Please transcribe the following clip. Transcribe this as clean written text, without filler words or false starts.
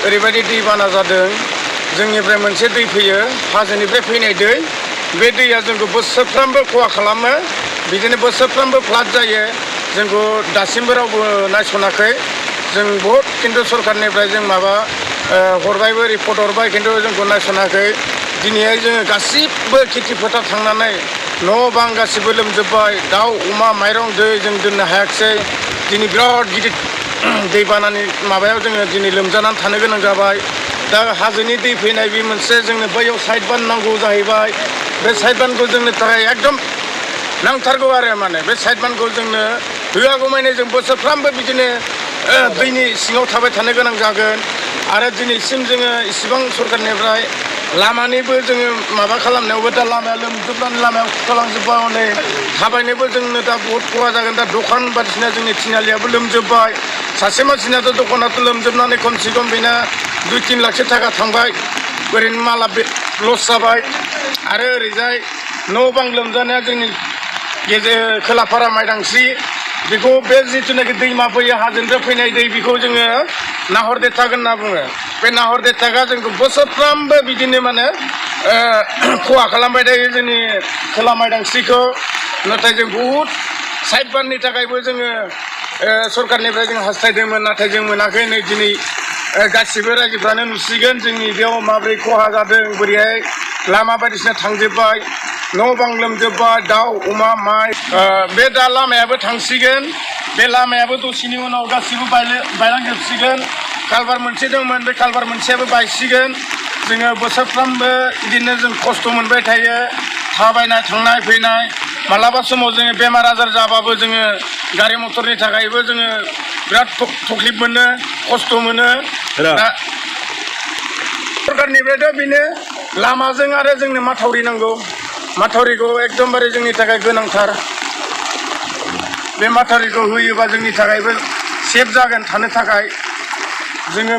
ओरैबायदि दैबाना जादों जोंनिफ्राय मोनसे दै फैयो हाजोनिफ्राय फैनाय दै बे दैया जोंखौ बोसोरफ्रामबो खहा खालामो बिदिनो बोसोरफ्रामबो फ्लाद जायो जोंखौ दासिमबो रावबो नायसनाखै जों बहुत खिन्थु सरकारनिफ्राय जों माबा हरबायबो रिपर्ट हरबाय खिन्थु जोंखौ नायसनाखै दिनैहाय जोङो गासिबो खेथि फोथार थांनानै न' बां गासिबो लोमजोब्बाय दाउ अमा माइरं दै जों दोननो हायाखिसै दिनै बिराद गिदिर दैबानानि माबायाव जोङो दिनै लोमजानानै थानो गोनां जाबाय दा हाजोनि दै फैनाय बे मोनसे जोंनो बैयाव साइड बान नांगौ जाहैबाय बे साइड बानखौ जोंनो थाखाय एकदम नांथारगौ आरो माने बे साइड बानखौ जोंनो होआगौमानि जों बोसोरफ्रामबो बिदिनो दैनि सिङाव थाबाय थानो गोनां जागोन आरो दिनैसिम जोङो इसिबां सरकारनिफ्राय लामानिबो जोङो माबा खालामनायावबो दा लामाया लोमजोबनानै लामायाव खुरखालांजोब्बाय हनै थाबायनोबो जोंनो दा बहुत खहा जागोन दा दखान बायदिसिना जोंनि थिनालियाबो लोमजोब्बाय सासे मानसिनाथ' दखानाथ' लोमजोबनानै खमसे खम बेना 2-3 लाखसो थाखा थांबाय ओरैनो माला लस जाबाय आरो ओरैजाय न' बां लोमजानाया जोंनि गेजेर खोलाफारा माइदांस्रि बेखौ बे जिथुनाखि दैमा फैयो हाजोनिफ्राय फैनाय दै बेखौ जोङो नाहर देथाग होनना बुङो बे नाहर देथागा जोंखौ बोसोरफ्रामबो बिदिनो माने खहा खालामबाय थायो जोंनि खोला माइदांस्रिखौ नाथाय जों बहुद साइड बाननि थाखायबो जोङो सरकारनिफ्राय जों हास्थायदोंमोन नाथाय जों मोनाखै नै दिनै गासिबो रायजोफ्रानो नुसिगोन जोंनि बेयाव माबोरै खहा जादों बोरैहाय लामा बायदिसिना थांजोब्बाय न' बां लोमजोब्बाय दाउ अमा माइ बे दा लामायाबो थांसिगोन बे लामायाबो दसेनि उनाव गासिबो बायलांजोबसिगोन कालभार मोनसे दंमोन बे कालभार मोनसेयाबो बायसिगोन जोङो बोसोरफ्रामबो बिदिनो जों खस्थ' मोनबाय थायो थाबायनाय थांनाय फैनाय मालाबा समाव जोङो बेमार आजार जाबाबो जोङो गारि मथरनि थाखायबो जोङो बिराद तकलिफ मोनो खस्थ' मोनो दा सरकारनिफ्रायथ' बेनो लामाजों आरो जोंनो माथावरि नांगौ माथावरिखौ एकदमबारे जोंनि थाखाय गोनांथार बे माथावरिखौ होयोबा जोंनि थाखायबो सेफ जागोन थानो थाखाय जोङो